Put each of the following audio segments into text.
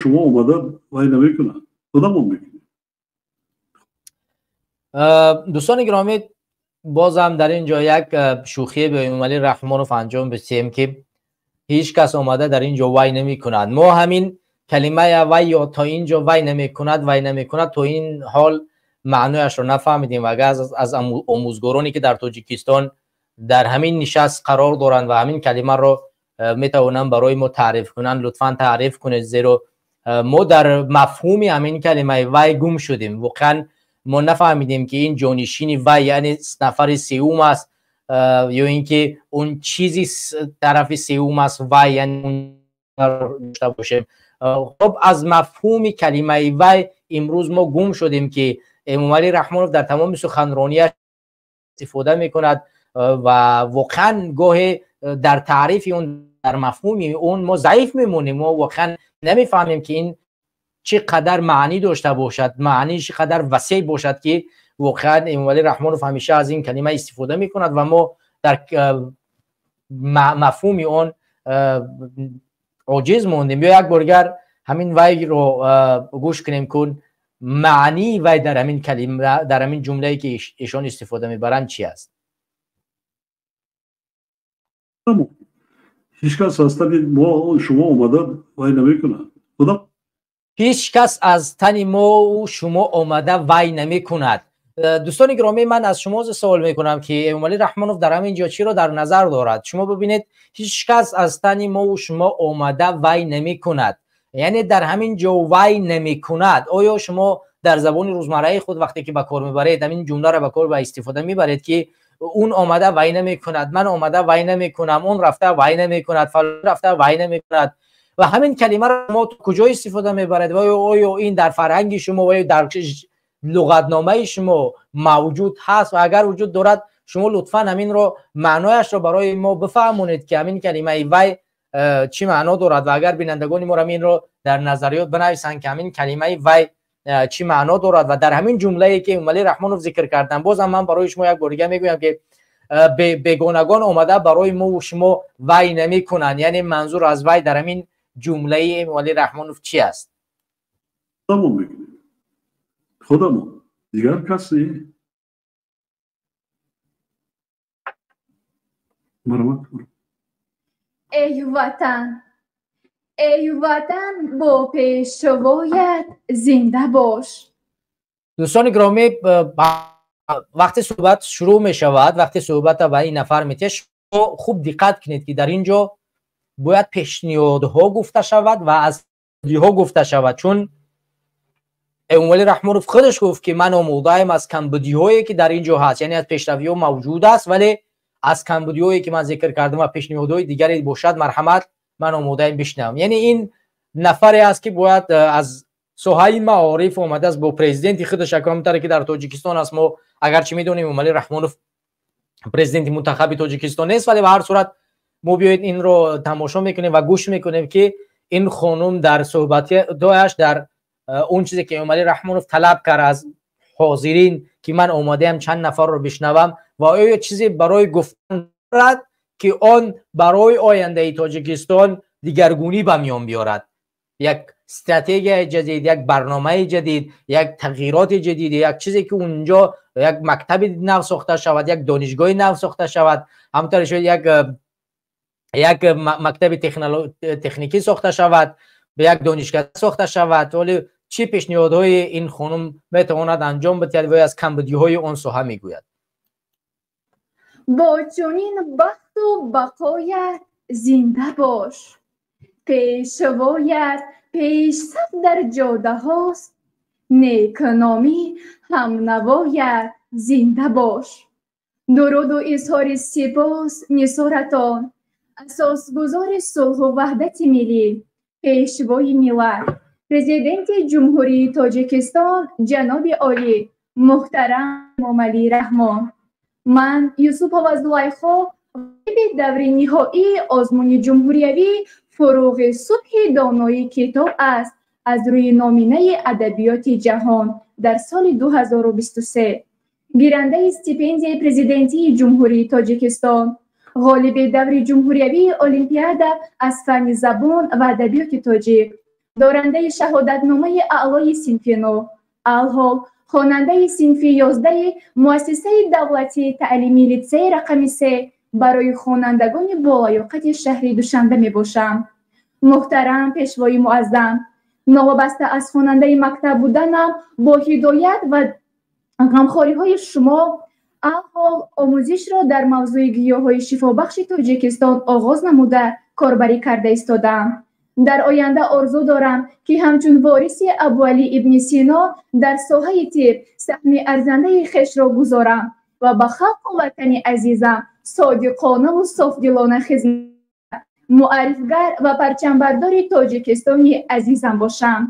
Шумо омада вай намекунад, худамон мекунем. Дӯстони гиромӣ, бозам дар ин ҷо як шӯхие ба Эмомалӣ Раҳмонов анҷом бидиҳем, ки ҳеҷ кас омада дар ин ҷо вай намекунад. Мо ҳамин калимаи вай ё то ин ҷо вай намекунад, вай намекунад, то ин ҳол маънояшро нафаҳмидем. Ва агар аз омӯзгороне ки дар Тоҷикистон дар ҳамин нишаст қарор доранд ва ҳамин калимаро метавонанд барои мо таъриф кунанд, лутфан таъриф кунед, зеро мо дар мафҳуми ҳамин калимаи вай гум шудем. Воқеан мо нафаҳмидем, ки ин ҷонишини вай, яъне нафари сеюм аст, ё ин ки он чизи тарафи сеюм аст вай, яъне дошта бошем. Хуб, аз мафҳуми калимаи вай имрӯз мо гум шудем, ки Эмомалӣ Раҳмонов дар тамоми суханронияш истифода мекунад ва воқеан гоҳе дар таърифи он, дар мафҳуми он мо заиф мемонем. Мо воқеан намефаҳмем, ки ин чӣ қадар маънӣ дошта бошад, маънӣ чӣ қадар васеъ бошад, ки воқеан Эмомалӣ Раҳмонов ҳамеша аз ин калима истифода мекунад ва мо дар мафҳуми он оҷиз мондем. Ё як бор дигар ҳамин вайро гӯш кунем, кун маънии вай дар ҳамин калима, дар ҳамин ҷумлае ки эшон истифода мебаранд, чи аст? Ҳеҷ кас аз тани мо шумо омада вай намекунад. Ҳеҷ кас аз тани мо шумо омада вай намекунад. Дӯстони гиромӣ, ман аз шумо савол мекунам, ки Эмомалӣ Раҳмонов дар ҳамин ҷо чиро дар назар дорад? Шумо бибинед, ҳеҷ кас аз тани мо шумо омада вай намекунад, яъне дар ҳамин ҷо вай намекунад. Оё шумо дар забони рӯзмарраи худ вақте ки ба кор мебаред, ҳамин ҷумларо ба кор ба истифода мебаред, ки он омада вай намекунад, ман омада вай намекунам, он рафта вай намекунад, фалон рафта вай намекунад? Ва ҳамин калимаро шумо куҷо истифода мебаред? Ва оё ин дар фарҳанги шумо ва ё дар луғатномаи шумо мавҷуд ҳаст? Ва агар вуҷуд дорад, шумо лутфан ҳаминро маънояшро барои мо бифаҳмонед, ки ҳамин калимаи вай чӣ маъно дорад. Ва агар бинандагони мо ҳаминро дар назариёт бинависанд, ки ҳамин калимаи вай чӣ маъно дорад ва дар ҳамин ҷумлае ки Эмомалӣ Раҳмонов зикр карданд, бозам ман барои шумо як бор дига мегӯям, ки бегонагон омада барои мо шумо вай намекунанд, яъне манзур аз вай дар ҳамин ҷумлаи Эмомалӣ Раҳмонов чӣ аст? Худамон мекунем, худамон, дигар кас не. Марҳамат. Эй ватан, эй ватан, бо пешвоят зинда бош. Дӯстони гиромӣ, вақте суҳбат шурӯъ мешавад, вақте суҳбата ба ин нафар метиҳад, шумо хуб диққат кунед, ки дар ин ҷо бояд пешниҳодҳо гуфта шавад ва аз ҳо гуфта шавад, чун Эмомалӣ Раҳмонов худаш гуфт, ки ман омодаем аз камбудиҳое ки дар ин ҷо ҳаст, яъне аз пешравиҳо мавҷуд аст, вале аз камбудиҳое ки ман зикр кардам ва пешниҳодҳои дигаре бошад, марҳамат, ман омодаем бишнавам. Яъне ин нафаре аст, ки бояд аз соҳаи маориф омадааст, бо президенти худаш, ҳамтаре ки дар Тоҷикистон аст. Мо агарчи медонем, Эмомалӣ Раҳмонов президенти мунтахаби Тоҷикистон нест, вале ба ҳар сурат мо биёед инро тамошо мекунем ва гӯш мекунем, ки ин хонум дар суҳбатҳояш дар он чизе ки Эмомалӣ Раҳмонов талаб кард аз ҳозирин, ки ман омодаам чанд нафарро бишнавам, ва оё чизе барои гуфтан дорад, ки он барои ояндаи Тоҷикистон дигаргунӣ ба миён биёрад, як стратегияи ҷадид, як барномаи ҷадид, як тағйироти ҷадид, як чизе ки унҷо як мактаби нав сохта шавад, як донишгоҳи нав сохта шавад, ҳамтаре шояд як мактаби техникӣ сохта шавад, як донишгоҳ сохта шавад. Вале чӣ пешниҳодҳои ин хонум метавонад анҷом бидиҳад ва аз камбудиҳои он соҳа мегӯяд? Бо чунин бахту бақоят зинда бош, пешвоят пешсаф дар ҷодаҳост, некномӣ ҳамнавоят зинда бош. Дуруду изҳори сипос нисоратон, асосгузори сулҳу ваҳдати миллӣ, пешвои миллат, президенти Ҷумҳурии Тоҷикистон ҷаноби олӣ муҳтарам Эмомалӣ Раҳмон. Ман, Юсупова Зулайхо, ғолиби даври ниҳоии озмуни ҷумҳуриявӣ «Фуруғи субҳи донои китоб аст» аз рӯи номинаи адабиёти ҷаҳон дар соли 2023, гирандаи стипендияи президентии Ҷумҳурии Тоҷикистон, ғолиби даври ҷумҳуриявии олимпиада аз фанни забон ва адабиёти тоҷик, Дорандаи шаҳодатномаи аълои синфи 9, алҳол хонандаи синфи 11 муассисаи давлатии таълимии литсеи рақами 3 барои хонандагони болаёқати шаҳри Душанбе мебошам. Муҳтарам пешвои муаззам, новобаста аз хонандаи мактаб буданам, бо ҳидоят ва ғамхориҳои шумо алҳол омӯзишро дар мавзӯи гиёҳҳои шифобахши Тоҷикистон оғоз намуда, корбарӣ карда истодаам. Дар оянда орзу дорам, ки ҳамчун вориси Абуалӣ ибни Сино дар соҳаи тиб саҳми арзандаи хешро гузорам ва ба халқу ватани азизам содиқонаву софдилона хизмат, муаррифгар ва парчамбардори Тоҷикистони азизам бошам.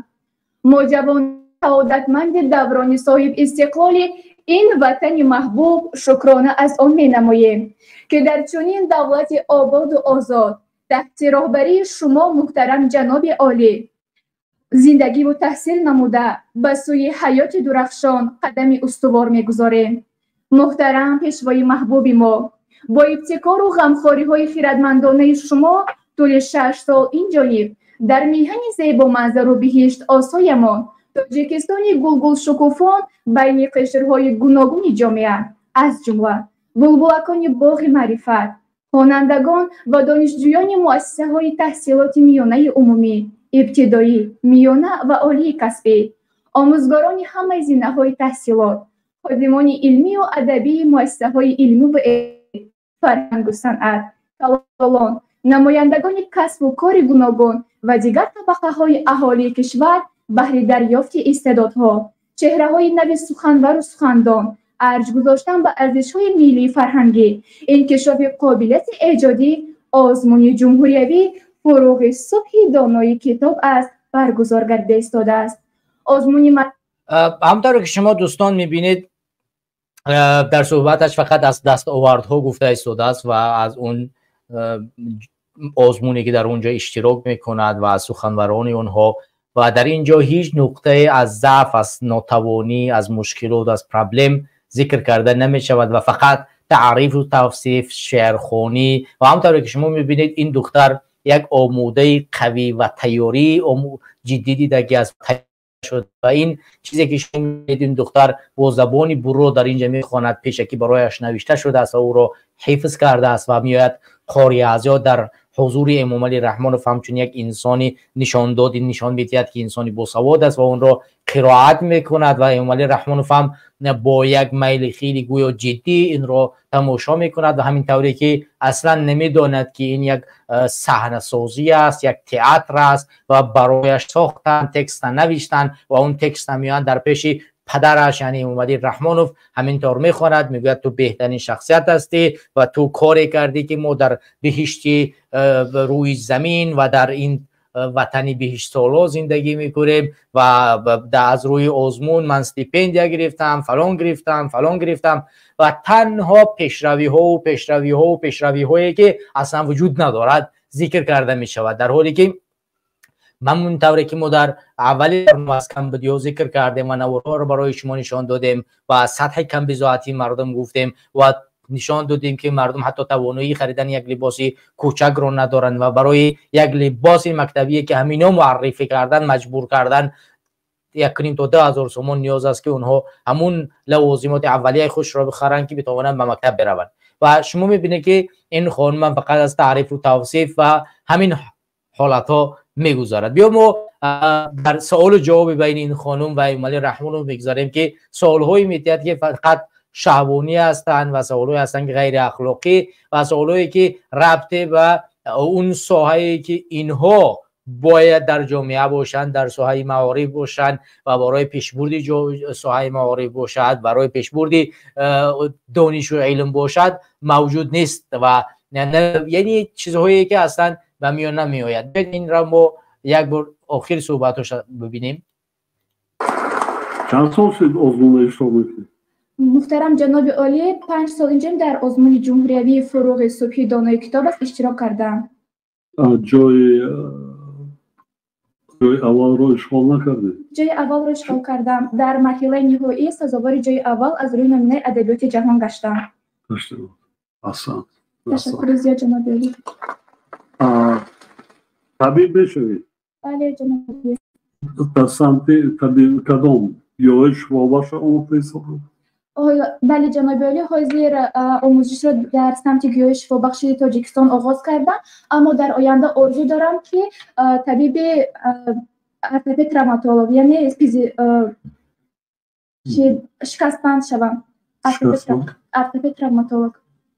Мо, ҷавон саодатманди даврони соҳибистиқлоли ин ватани маҳбуб, шукрона аз он менамоем, ки дар чунин давлати ободу озод таҳти роҳбарии шумо, муҳтарам ҷаноби олӣ, зиндагиву таҳсил намуда, ба сӯи ҳаёти дурахшон қадами устувор мегузорем. Муҳтарам пешвои маҳбуби мо, бо ибтикору ғамхориҳои хирадмандонаи шумо тӯли 6 сол ин ҷониб дар миҳани зебоманзару биҳишт осоямон, Тоҷикистони гулгулшукуфон, байни қишрҳои гуногуни ҷомеа, аз ҷумла булбулакони боғи маърифат, хонандагон ва донишҷӯёни муассисаҳои таҳсилоти миёнаи умумӣ, ибтидоӣ, миёна ва олии касбӣ, омӯзгорони ҳамаи зинаҳои таҳсилот, ходимони илмию адабии муассисаҳои илмиву фарҳангу санъат, калонсолон, намояндагони касбу кори гуногун ва дигар табақаҳои аҳолии кишвар баҳри дарёфти истеъдодҳо, чеҳраҳои нави суханвару сухандон, арҷ гузоштан ба арзишҳои миллию фарҳангӣ, инкишофи қобилияти эҷодӣ озмуни ҷумҳуриявӣ «Фуруғи субҳи донои китоб аст» баргузор гардида истодааст. Озмуни Ҳамтавре ки шумо, дӯстон, мебинед, дар суҳбаташ фақат аз дастовардҳо гуфта истодааст ва аз он озмуне ки дар он ҷо иштирок мекунад ва аз суханварони онҳо, ва дар ин ҷо ҳеҷ нуқтае аз заъф, аз нотавонӣ, аз мушкилот, аз проблем зикр карда намешавад ва фақат таърифу тавсиф, шеърхонӣ. Ва ҳамтавре ки шумо мебинед, ин духтар як омодаи қавӣ ва тайёрии ҷиддӣ дидагӣ аст шуд. Ва ин чизе ки шумо мебинед, ин духтар бо забони бурро дар инҷа мехонад, пешакӣ барояш навишта шудааст ва ӯро ҳифз кардааст ва меояд қори азё дар ҳузури Эмомалӣ Раҳмонов ҳамчун як инсони нишондоди нишон медиҳад, ки инсони босавод аст, ва онро қироат мекунад. Ва Эмомалӣ Раҳмонов ҳам бо як майли хеле гӯё ҷиддӣ инро тамошо мекунад ва ҳамин тавре ки аслан намедонад, ки ин як саҳнасозӣ аст, як театр аст ва барояш сохтанд, текста навиштанд ва он текста меоянд дар пеши падараш, яъне Эмомалӣ Раҳмонов, ҳамин тавр мехонад, мегӯяд: «Ту беҳтарин шахсият ҳастӣ ва ту коре кардӣ, ки мо дар биҳишти рӯи замин ва дар ин ватани биҳиштсоло зиндагӣ мекунем ва аз рӯи озмун ман стипендия гирифтам, фалон гирифтам, фалон гирифтам». Ва танҳо пешравиҳову пешравиҳову пешравиҳое ки аслан вуҷуд надорад, зикр карда мешавад, дар ҳоле ки ҳамун тавре ки мо дар аввали аз камбудиҳо зикр кардем ва наворҳоро барои шумо нишон додем ва аз сатҳи камбизоатии мардум гуфтем ва нишон додем, ки мардум ҳатто тавоноии харидани як либоси кӯчакро надоранд ва барои як либоси мактабие ки ҳамино муаррифӣ кардан, маҷбур кардан, 1,5 то 2 ҳазор сомон ниёз аст, ки онҳо ҳамун лавозимоти аввалияи худшро бихаранд, ки битавонанд ба мактаб бираванд. Ва шумо мебинед, ки ин хонумам фақат аз таърифу тавсиф ва ҳамин ҳолатҳо мегузарад. Биё, мо дар саволу ҷавоби байни ин хонум ва Эмомалӣ Раҳмонов мегузарем, ки саволҳое медиҳад, ки фақат шаҳвонӣ ҳастанд ва саволҳое ҳастанд, ки ғайриахлоқӣ, ва саволҳое ки рабте ба он соҳае ки инҳо бояд дар ҷомеа бошанд, дар соҳаи маориф бошанд ва барои пешбурди соҳаи маориф бошад, барои пешбурди донишу илм бошад, мавҷуд нест ва яъне чизҳое ки ҳастанд, ба миён намеояд. Инро мо як бор охири суҳбатоша бибинем. Чанд сол шуд, озмунда иштирок мекунед? Муҳтарам ҷаноби олӣ, 5 сол инҷониб дар озмуни ҷумҳуриявии «Фуруғи субҳи донои китоб аст» иштирок кардам. Ҷои аввалро ишғол накардед? Ҷои аввалро ишғол кардам. Дар марҳилаи ниҳоӣ сазовори ҷои аввал аз рӯи номинаи адабиёти ҷаҳон гаштам. Аҳсан. Ташаккури зиёд, ҷаноби олӣ. Табиб мешавед? Бале, ҷаноби. Дар самти табиб кадом гиёҳи шифобахш омӯхта истода? Бале, ҷаноби олӣ, ҳозир омӯзишро дар самти гиёҳи шифобахши Тоҷикистон оғоз кардам, аммо дар оянда орзу дорам, ки табиби ортопед травматолог, яъне шикастбанд шавам. Ортопед травматолог.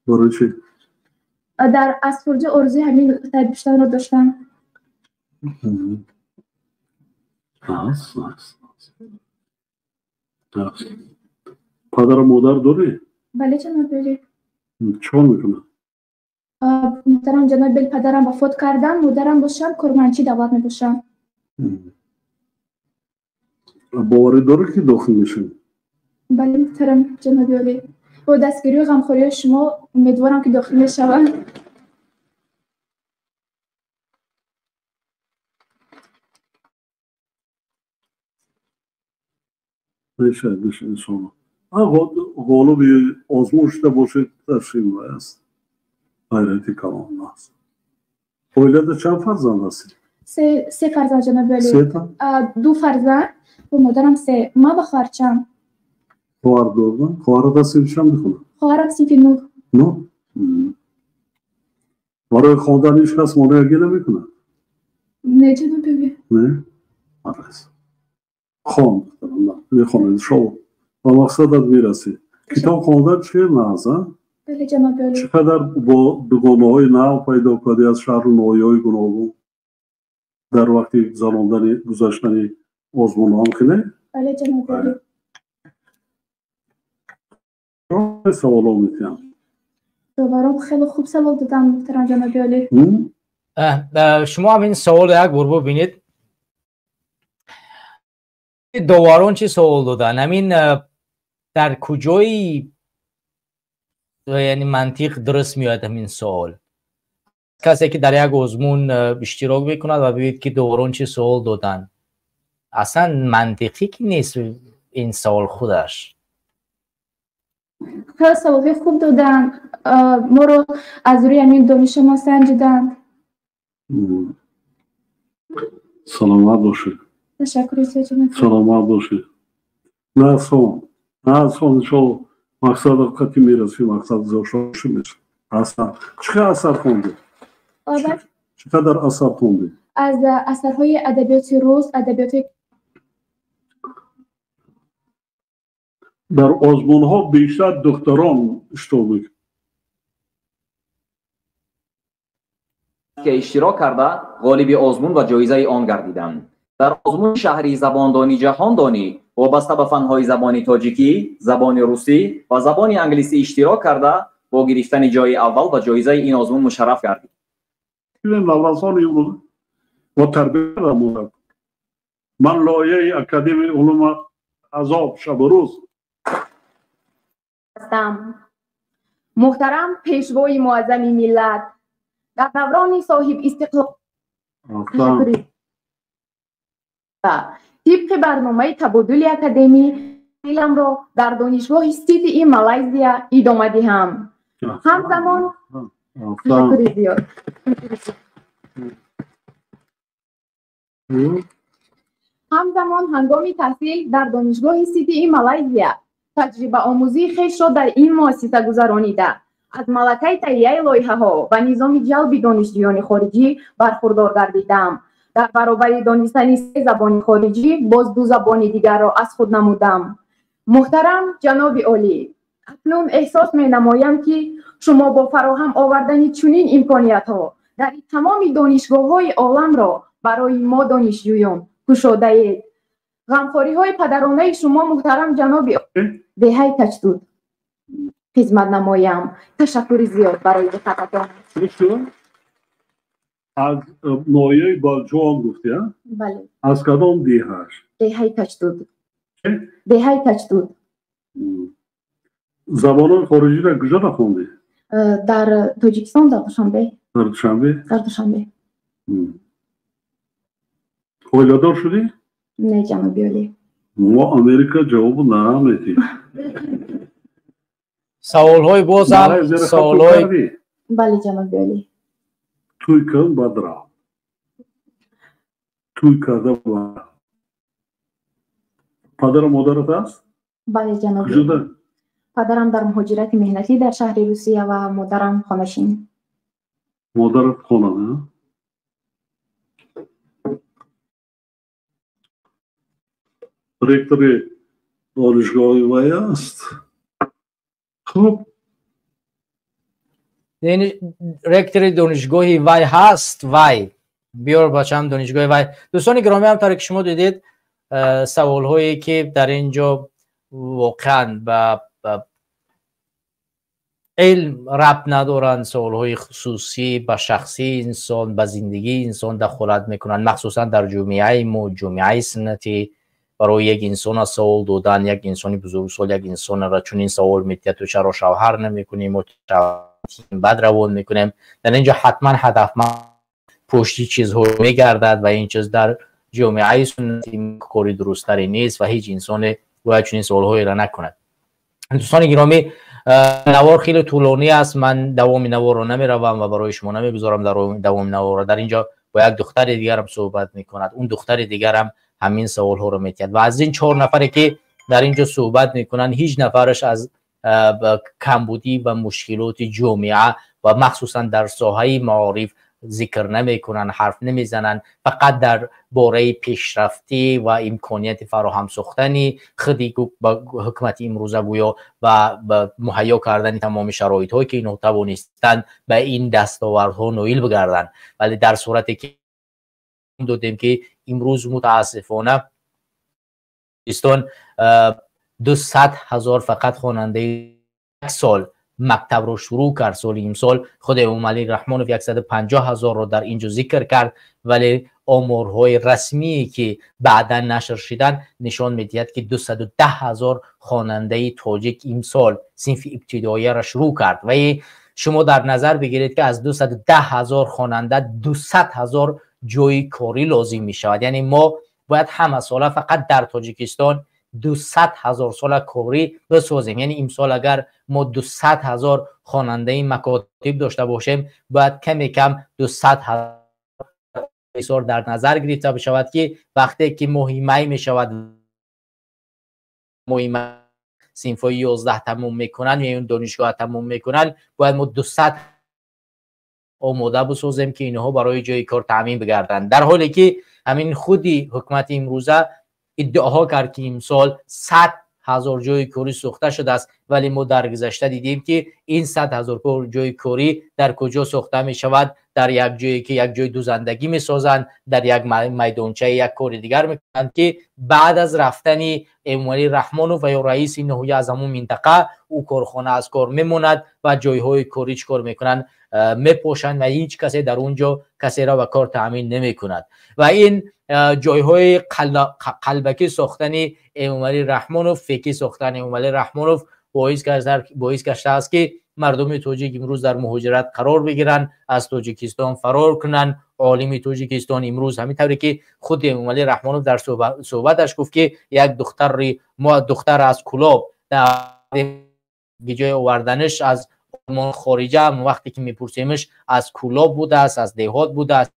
Барои чӣ? Дар аз хурдӣ орзуи ҳамин табиб шуданро доштам. Падару модар дорӣ? Бале, ҷаноби олӣ. Чӣ кор мекунад? Муҳтарам ҷаноби олӣ, падарам вафот карданд, модарам бошанд кормандчии давлат мебошанд. Боварӣ дорӣ, ки дохил мешавӣ? Бале, муҳтарам ҷаноби олӣ, бо дастгирию ғамхориҳои шумо умедворам, ки дохил мешавам. Мешавад, мешавад, иншоалло. Ғолиби озмун шуда бошед, ташриф аст, ғайрати калон аст. Оилада чанд фарзанд ҳастед? Се фарзанд, ҷаноби олӣ. Сета? Ду фарзанд бо модарам, се, ман ва хоҳарчам. Хоҳар дорам? Хоҳарат синфи чанд мехонад? Хоҳарам синфи нӯҳ. Нӯҳ? Барои хондан ҳеҷ кас монеагӣ намекунад? Не, ҷаноби олӣ. Не? Хон, мехонед, иншоалло, ба мақсадат мерасӣ. Китоб хондан чӣ нағз, а? Бале, ҷаноби олӣ. Чӣ қадар бо дугонаҳои нав пайдо кардӣ аз шаҳру ноҳияҳои гуногун дар вақти гузарондани гузаштани озмунҳо, ҳам хеле? Бале, ҷаноби олӣ. Саволҳо метиҳам. Доварон хеле хуб савол доданд, муҳтарам ҷаноби олӣ. Шумо ҳам ин саволро як бор бубинед. Доварон чӣ савол доданд? Ҳамин дар куҷои, яъне, мантиқ дуруст меояд ҳамин савол? Касе ки дар як озмун иштирок мекунад ва бибинед, ки доварон чӣ савол доданд, аслан мантиқӣ ки нест ин савол худаш. Хеле саволҳои хуб доданд, моро аз рӯи ҳамин донишамон санҷиданд. Саломат бошед. Ташаккур, ҷаноби. Саломат бошед. Насон, насон, иншоалло, мақсад қати мерасӣ, мақсад зошош мешавад. Асар чӣ қадар асар хондӣ? Чӣ қадар асар хондӣ? Аз асарҳои адабиёти рус, адабиёти Дар озмунҳо бештар духтарон иштирок мекунанд. Ки иштирок карда, ғолиби озмун ва ҷоизаи он гардидам. Дар озмуни шаҳрии забондонӣ ҷаҳондонӣ вобаста ба фанҳои забони тоҷикӣ, забони русӣ ва забони англисӣ иштирок карда, бо гирифтани ҷои аввал ба ҷоизаи ин озмун мушарраф гардид. Наврасони имрӯз бо тарбия монад. Ман лоиҳаи Академияи улума азоб шабу рӯз ҳастам. Муҳтарам Пешвои Муаззами миллат, дар даврони соҳиб истиқлол тибқи барномаи табодули академӣ илмро дар донишгоҳи Ситии Малайзия идома диҳам. Ҳамзамон, ташаккури зиёд. Ҳамзамон, ҳангоми таҳсил дар донишгоҳи Ситии Малайзия таҷрибаомӯзии хешро дар ин муассиса гузаронида, аз малакаи таҳияи лоиҳаҳо ва низоми ҷалби донишҷӯёни хориҷӣ бархурдор гардидам. Дар баробари донистани се забони хориҷӣ боз ду забони дигарро аз худ намудам. Муҳтарам ҷаноби олӣ, акнун эҳсос менамоям, ки шумо бо фароҳам овардани чунин имкониятҳо дар тамоми донишгоҳҳои оламро барои мо донишҷӯён кушодаед. Ғамхориҳои падаронаи шумо, муҳтарам ҷаноби, деҳаи Качдуд хизмат намоям. Ташаккури зиёд барои диққататон. Аз ноҳияи Балҷувон гуфтӣ? Бале. Аз кадом деҳаш? Деҳаи Качдуд, деҳаи Качдуд. Забонҳои хориҷиро куҷо нахондӣ? Дар Тоҷикистон, дар Душанбе. Дар Душанбе? Дар Душанбе. Оиладор шудӣ? Не, ҷаноби олӣ. Мо Америка ҷавобу наметиҳем. Саволҳои бозам саволҳои Бале, ҷаноби олӣ. Тӯй кун, баъд рав. Тӯй карда падару модарат ҳаст? Бале, ҷаноби. Куҷода? Падарам дар муҳоҷирати меҳнатӣ дар шаҳри Русия ва модарам хонашин. Модарат хонада? Ректори донишгоҳи вай аст. Хуб, ректори донишгоҳи вай ҳаст, вай биёр бачам донишгоҳи вай. Дӯстони гиромӣ, ҳамтаре ки шумо дидед, саволҳое ки дар ин ҷо воқеан ба илм рабт надоранд, саволҳои хусусӣ ба шахсии инсон, ба зиндагии инсон дахолат мекунанд, махсусан дар ҷомеаи мо, ҷомеаи суннатӣ. Барои як инсона савол додан, як инсони бузургсол як инсонро чунин савол медиҳад: ту чаро шавҳар намекунӣ, мо бад равон мекунем. Дар ин ҷо ҳатман ҳадафманд пушти чизҳо мегардад ва ин чиз дар ҷомеаи суннатӣ кори дурусттаре нест ва ҳеҷ инсоне бояд чунин саволҳоеро накунад. Дӯстони гиромӣ, навор хеле тӯлонӣ аст, ман давоми наворро намеравам ва барои шумо намегузорам дар давоми наворро. Дар ин ҷо бо як духтари дигарам суҳбат мекунад, он духтари дигарам ҳамин саволҳоро метиҳад ва аз ин 4 нафаре ки дар ин ҷо суҳбат мекунанд, ҳеҷ нафараш аз камбудӣ ва мушкилоти ҷомеа ва махсусан дар соҳаи маориф зикр намекунанд, ҳарф намезананд, фақат дар бораи пешрафтӣ ва имконияти фароҳам сохтани худи ҳукумати имрӯза гӯё ва муҳайё кардани тамоми шароитҳое ки инҳо тавонистанд ба ин дастовардҳо ноил бигарданд. Вале дар сурате ки додем ки имрӯз мутаассифона Тоҷикистон 200 ҳазор фақат хонандаи як сол мактабро шурӯъ кард. Соли имсол худ Эмомалӣ Раҳмонов 150 ҳазорро дар ин ҷо зикр кард, вале оморҳои расмие ки баъдан нашр шуданд нишон медиҳад ки 210 ҳазор хонандаи тоҷик имсол синфи ибтидоияро шурӯъ кард. Ва шумо дар назар бигиред ки аз 210 ҳазор хонанда 200 ҳазор ҷои корӣ лозим мешавад. Яъне мо бояд ҳама сола фақат дар Тоҷикистон 200 ҳазор сола корӣ бисозем. Яъне имсол агар мо 200 ҳазор хонандаи макотиб дошта бошем, бояд каме кам 200 ҳазор дар назар гирифта бишавад ки вақте ки моҳи май мешавад, моҳи май синфҳои 11 тамом мекунанд ё донишгоҳ тамом мекунанд, бояд мо 200 омода бисозем ки инҳо барои ҷои кор таъмин бигарданд. Дар ҳоле ки ҳамин худи ҳукумати имрӯза иддаоҳо кард ки имсол 100 ҳазор ҷои корӣ сохта шудааст, вале мо дар гузашта дидем ки ин 100 ҳазор ҷои корӣ дар куҷо сохта мешавад? Дар як ҷое ки як ҷои дузандагӣ месозанд, дар як майдончаи як кори дигар мекунанд ки баъд аз рафтани Эмомалӣ Раҳмонов ва ё раиси ноҳия аз ҳамон минтақа ӯ корхона аз кор мемонад ва ҷойҳои корӣ чӣ кор мекунанд? Мепошанд ва ҳеҷ касе дар он ҷо касеро ба кор таъмин намекунад. Ва ин ҷойҳои қалбакӣ сохтани Эмомалӣ Раҳмонов, фекӣ сохтани Эмомалӣ Раҳмонов боис гаштааст ки мардуми тоҷик имрӯз дар муҳоҷират қарор бигиранд, аз Тоҷикистон фарор кунанд. Олими Тоҷикистон имрӯз ҳамин тавре ки худи Эмомалӣ Раҳмонов дар суҳбаташ гуфт ки як духтари мо, духтар аз Кулоб ҷои оварданаш аз олмон хориҷа, вақте ки мепурсемаш аз Кулоб будааст, аз деҳот будааст,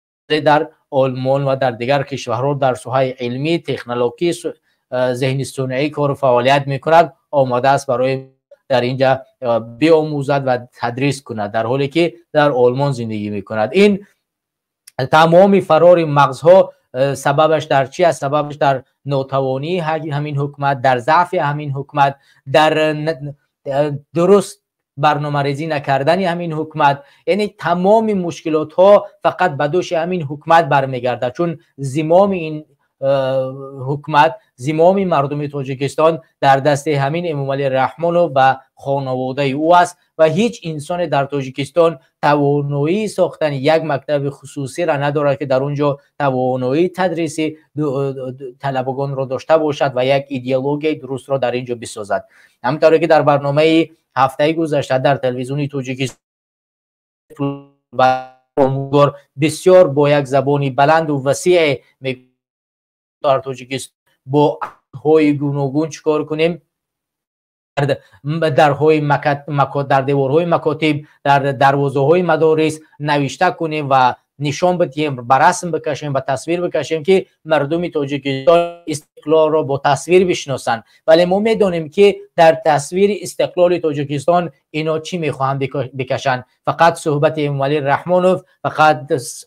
дар олмон ва дар дигар кишварҳо дар соҳаи илмӣ, технологӣ, зеҳни сунъӣ кору фаъолият мекунад, омадааст барои дар инҷа биомӯзад ва тадрис кунад, дар ҳоле ки дар олмон зиндагӣ мекунад. Ин тамоми фарори мағзҳо сабабаш дар чи аст? Сабабаш дар нотавонии ҳамин ҳукумат, дар заъфи ҳамин ҳукумат, дар дуруст барномарезӣ накардани ҳамин ҳукумат. Яъне тамоми мушкилотҳо фақат ба дӯши ҳамин ҳукумат бармегардад, чун зимоми ин ҳукумат, зимоми мардуми Тоҷикистон дар дасти ҳамин Эмомалӣ Раҳмонов ва хонаводаи ӯ аст ва ҳеҷ инсоне дар Тоҷикистон тавоноии сохтани як мактаби хусусиро надорад ки дар он ҷо тавоноии тадриси талабагонро дошта бошад ва як идеологияи дурустро дар ин ҷо бисозад. Ҳамин тавре ки дар барномаи ҳафтаи гузашта дар телевизиони Тоҷикистон бисёр бо як забони баланду васеъ дар Тоҷикистон бо ҳои гуногун чӣ кор кунем? Дарҳои дар деворҳои макотиб, дар дарвозаҳои мадорис навишта кунем ва нишон бидиҳем, ба расм бикашем, ба тасвир бикашем, ки мардуми Тоҷикистон истиқлолро бо тасвир бишиносанд. Вале мо медонем, ки дар тасвири истиқлоли Тоҷикистон ино чӣ мехоҳанд бикашанд. Фақат суҳбати Эмомалӣ Раҳмонов, фақат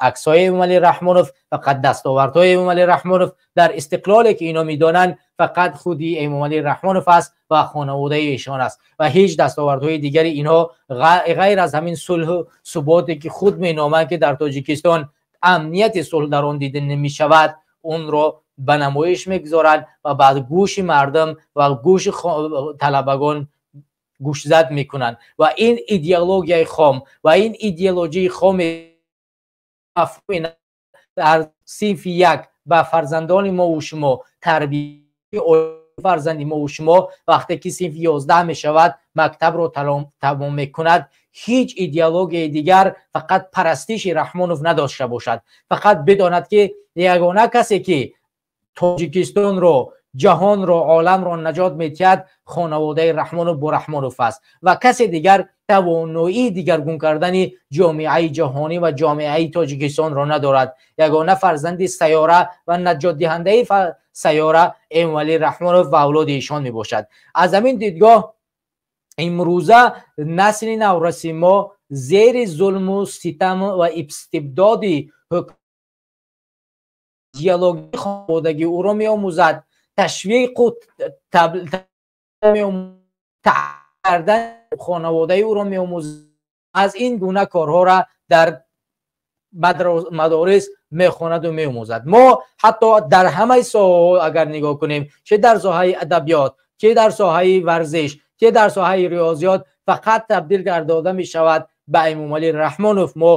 аксҳои Эмомалӣ Раҳмонов, фақат дастовардҳои Эмомалӣ Раҳмонов. Дар истиқлоле ки ино медонанд, фақат худи Эмомалӣ Раҳмонов аст ва хонаводаи эшон аст ва ҳеҷ дастовардҳои дигари инҳо ғайр аз ҳамин сулҳу суботе, ки худ меноманд, ки дар Тоҷикистон амнияти сулҳ дар он дида намешавад, онро ба намоиш мегузоранд ва ба гӯши мардум ва гӯши талабагон гӯшзад мекунанд. Ва ин идеологияи хом ва ин идеологияи хоми дар синфи як ба фарзандони мову шумо тарбияи фарзанди мову шумо вақте ки синфи 11 мешавад, мактабро тамом мекунад, ҳеҷ идеологияи дигар, фақат парастиши Раҳмонов надошта бошад, фақат бидонад, ки ягона касе, ки Тоҷикистонро, ҷаҳонро, оламро наҷот медиҳад, хонаводаи Раҳмонов бо Раҳмонов аст ва касе дигар тавоноии дигаргун кардани ҷомеаи ҷаҳонӣ ва ҷомеаи Тоҷикистонро надорад. Ягона фарзанди сайёра ва наҷотдиҳандаи сайёра Эмомалӣ Раҳмонов ва авлоди эшон мебошад. Аз ҳамин дидгоҳ имрӯза насли навраси мо зери зулму ситам ва истибдоди идеологияи хонаводагӣ ӯро меомӯзад, ташвиқу кардан хонаводаи ӯро меомӯзад. Аз ин гуна корҳоро дар мадорис мехонаду меомӯзад. Мо ҳатто дар ҳамаи соҳаҳо агар нигоҳ кунем, чӣ дар соҳаи адабиёт, чӣ дар соҳаи варзиш, чӣ дар соҳаи риёзиёт, фақат табдил гардода мешавад ба Эмомалӣ Раҳмонов. Мо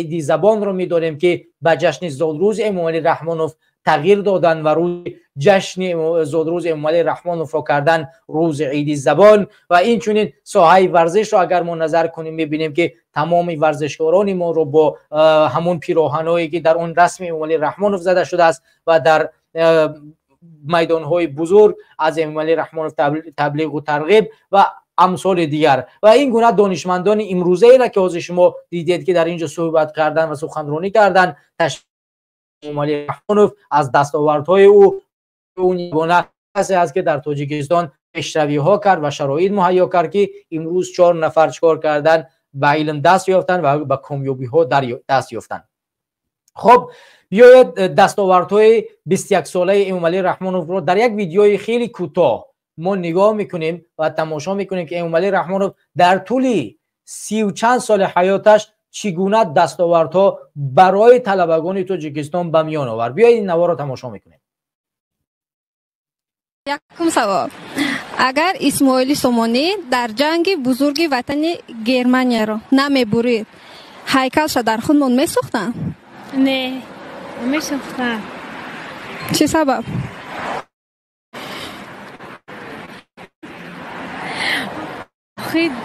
иди забонро медонем, ки ба ҷашни зодрӯзи Эмомалӣ Раҳмонов тағйир додан ва рӯзи ҷашни зодрӯзи Эмомалӣ Раҳмоновро кардан рӯзи иди забон. Ва инчунин соҳаи варзишро агар мо назар кунем, мебинем, ки тамоми варзишкорони моро бо ҳамон пироҳанҳое, ки дар он расми Эмомалӣ Раҳмонов зада шудааст ва дар майдонҳои бузург аз Эмомалӣ Раҳмонов таблиғу тарғиб ва амсоли дигар. Ва ин гуна донишмандони имрӯзаеро, ки ҳозир шумо дидед, ки дар ин ҷо суҳбат кардан ва суханронӣ кардан, Эмомалӣ Раҳмонов аз дастовардҳои ӯ ягона касе аст, ки дар Тоҷикистон пешравиҳо кард ва шароит муҳайё кард, ки имрӯз 4 нафар чикор кардан, ба илм даст ёфтанд ва ба комёбиҳо даст ёфтанд. Хоб, биёед дастовардҳои 21-солаи Эмомалӣ Раҳмоновро дар як видеои хеле кӯтоҳ мо нигоҳ мекунем ва тамошо мекунем, ки Эмомалӣ Раҳмонов дар тӯли 30 чанд соли ҳаёташ чӣ гуна дастовардҳо барои талабагони Тоҷикистон ба миён овард. Биёед ин наворро тамошо мекунем. Якум савол: агар Исмоили Сомонӣ дар ҷанги бузурги ватани Германияро намебурид, ҳайкалша дар худмон месохтанд? Не, намесохтанд. Чӣ сабаб?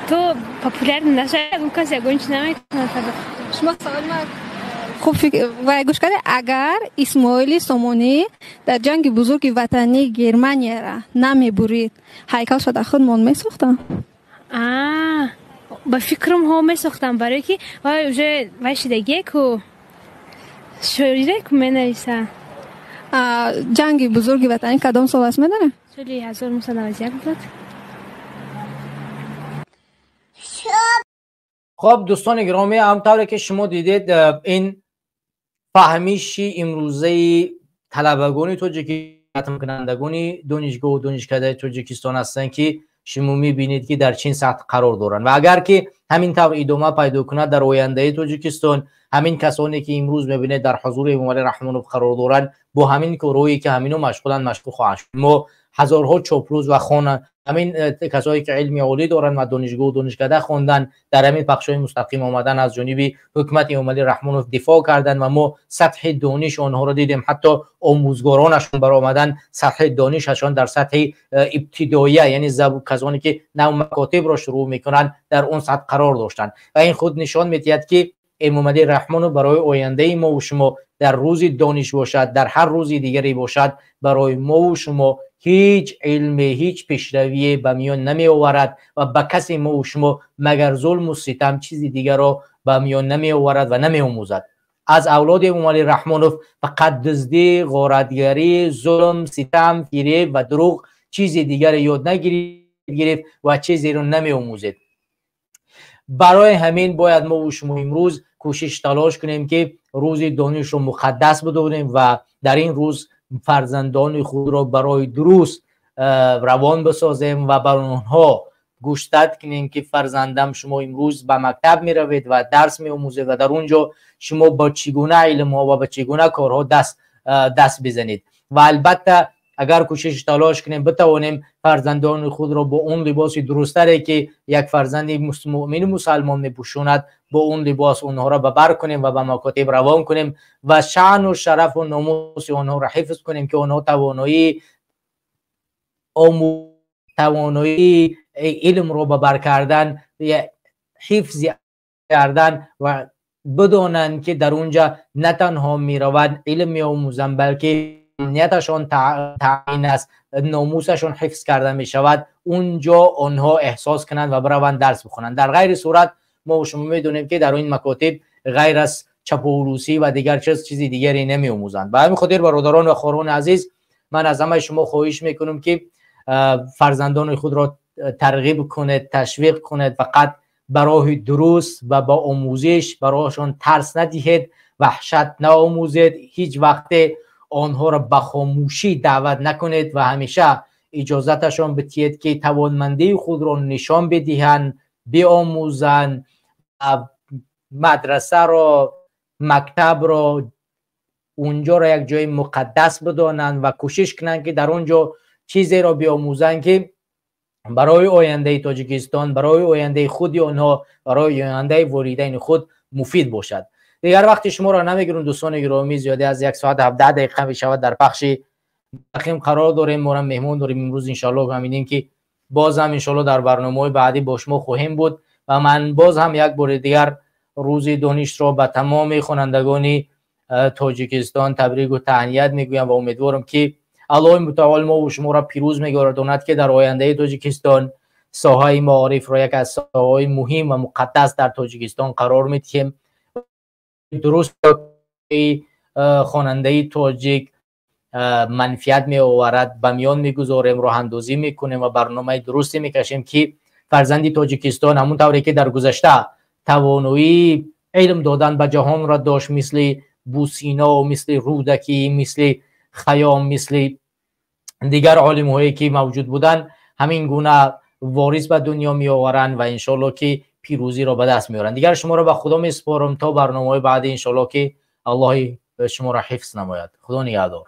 То популярный нашавад, ягон кас ягон чи наметавонад. Шумо саволи ман хуб вай гӯш карда. Агар Исмоили Сомонӣ дар ҷанги бузурги ватании Германияра намебурид, ҳайкалша дар худмон месохтанд? Ба фикрам, ҳо, месохтам, барое ки вай уже вай шидагие ку, шоире ку менависа. Ҷанги бузурги ватанӣ кадом сол аст, медонед? Соли 1991 буд. Хоб, дӯстони гиромӣ, ҳамтавре ки шумо дидед, ин фаҳмиши имрӯзаи талабагони тоҷики, хатмкунандагони донишгоҳу донишкадаи Тоҷикистон ҳастанд, ки шумо мебинед, ки дар чин сатҳ қарор доранд. Ва агар ки ҳамин тавр идома пайдо кунад, дар ояндаи Тоҷикистон ҳамин касоне, ки имрӯз мебинед дар ҳузури Эмомалӣ Раҳмонов қарор доранд, бо ҳамин корҳое, ки ҳамино машғуланд, машғул хоҳанд шуд. Мо ҳазорҳо чоплӯз ва хона ҳамин касое, ки илми олӣ доранд ва донишгоҳу донишкада хондан, дар ҳамин пахшҳои мустақим омадан, аз ҷониби ҳукумати Эмомалӣ Раҳмонов дифоъ карданд ва мо сатҳи дониш онҳоро дидем. Ҳатто омӯзгоронашон баромадан, сатҳи донишашон дар сатҳи ибтидоия, яъне касоне, ки нав макотибро шурӯъ мекунанд, дар он сатҳ қарор доштанд. Ва ин худ нишон медиҳад, ки Эмомалӣ Раҳмонов барои ояндаи мову шумо дар рӯзи дониш бошад, дар ҳар рӯзи дигаре бошад, барои мову шумо ҳеҷ илме, ҳеҷ пешравие ба миён намеоварад ва ба касе мову шумо магар зулму ситам чизи дигарро ба миён намеоварад ва намеомӯзад. Аз авлоди Эмомалӣ Раҳмонов фақат дуздӣ, ғоратгарӣ, зулм, ситам, фиреб ва дурӯғ, чизи дигаре ёд нагирифт ва чизеро намеомӯзед. Барои ҳамин бояд мо ва шумо имрӯз кӯшиш талош кунем, ки рӯзи донишро муқаддас бидонем ва дар ин рӯз фарзандони худро барои дуруст равон бисозем ва бар онҳо гӯштат кунем, ки фарзандам, шумо имрӯз ба мактаб меравед ва дарс меомӯзед ва дар он ҷо шумо бо чӣ гуна илмҳо ва ба чӣ гуна корҳо даст бизанед. Ва албатта, агар кӯшиш талош кунем, битавонем фарзандони худро бо он либоси дурусттаре, ки як фарзанди муъмини мусалмон мепӯшонад, бо он либос онҳоро ба бар кунем ва ба макотиб равон кунем ва шаъну шарафу номуси онҳоро ҳифз кунем, ки онҳо тавоноии илмро ба бар кардан, ҳифзи кардан ва бидонанд, ки дар унҷа на танҳо мераванд, илм меомӯзанд, балки амнияташон таъмин аст, номусашон ҳифз карда мешавад. Унҷо онҳо эҳсос кунанд ва бираванд, дарс бихонанд. Дар ғайри сурат мо шумо медонем, ки дар ин макотиб ғайр аз чапурусӣ ва дигар чиз, чизи дигаре намеомӯзанд. Ба ҳамин хотир, бародарон ва хоҳарони азиз, ман аз ҳамаи шумо хоҳиш мекунам, ки фарзандони худро тарғиб кунед, ташвиқ кунед, фақат ба роҳи дуруст ва ба омӯзиш. Барояшон тарс надиҳед, ваҳшат наомӯзед, ҳеҷ вақте онҳоро ба хомӯшӣ даъват накунед ва ҳамеша иҷозаташон бидиҳед, ки тавонмандии худро нишон бидиҳанд, биомӯзанд, мадрасаро, мактабро, унҷоро як ҷои муқаддас бидонанд ва кӯшиш кунанд, ки дар он ҷо чизеро биомӯзанд, ки барои ояндаи Тоҷикистон, барои ояндаи худи онҳо, барои ояндаи волидайни худ муфид бошад. Дигар вақти шуморо намегирам, дӯстони гиромӣ. Зиёда аз 1 соат 17 дақиқа мешавад, дар пахши мустақим қарор дорем, моро меҳмон дорем имрӯз. Иншоалло, ҳаминем, ки боз ҳам иншоалло дар барномаҳои баъдӣ бо шумо хоҳем буд. Ва ман боз ҳам як бори дигар рӯзи донишро ба тамоми хонандагони Тоҷикистон табрику таҳният мегӯям ва умедворам, ки Аллоҳи мутаол мову шуморо пирӯз мегардонад, ки дар ояндаи Тоҷикистон соҳаи маорифро як аз соҳаҳои муҳим ва муқаддас дар Тоҷикистон қарор медиҳем. Дуруст, хонандаи тоҷик манфиат меоварад, ба миён мегузорем, роҳандозӣ мекунем ва барномаи дурусте мекашем, ки фарзанди Тоҷикистон ҳамон тавре ки дар гузашта тавоноии илм додан ба ҷаҳонро дошт, мисли Бусино, мисли Рӯдакӣ, мисли Хаём, мисли дигар олимҳое ки мавҷуд буданд, ҳамин гуна ворис ба дунё меоваранд ва иншоалло, ки пирӯзиро ба даст меоранд. Дигар шуморо ба Худо месупорам то барномаҳои баъдӣ. Иншоалло, ки Аллоҳи шуморо ҳифз намояд. Худо нигаҳдор.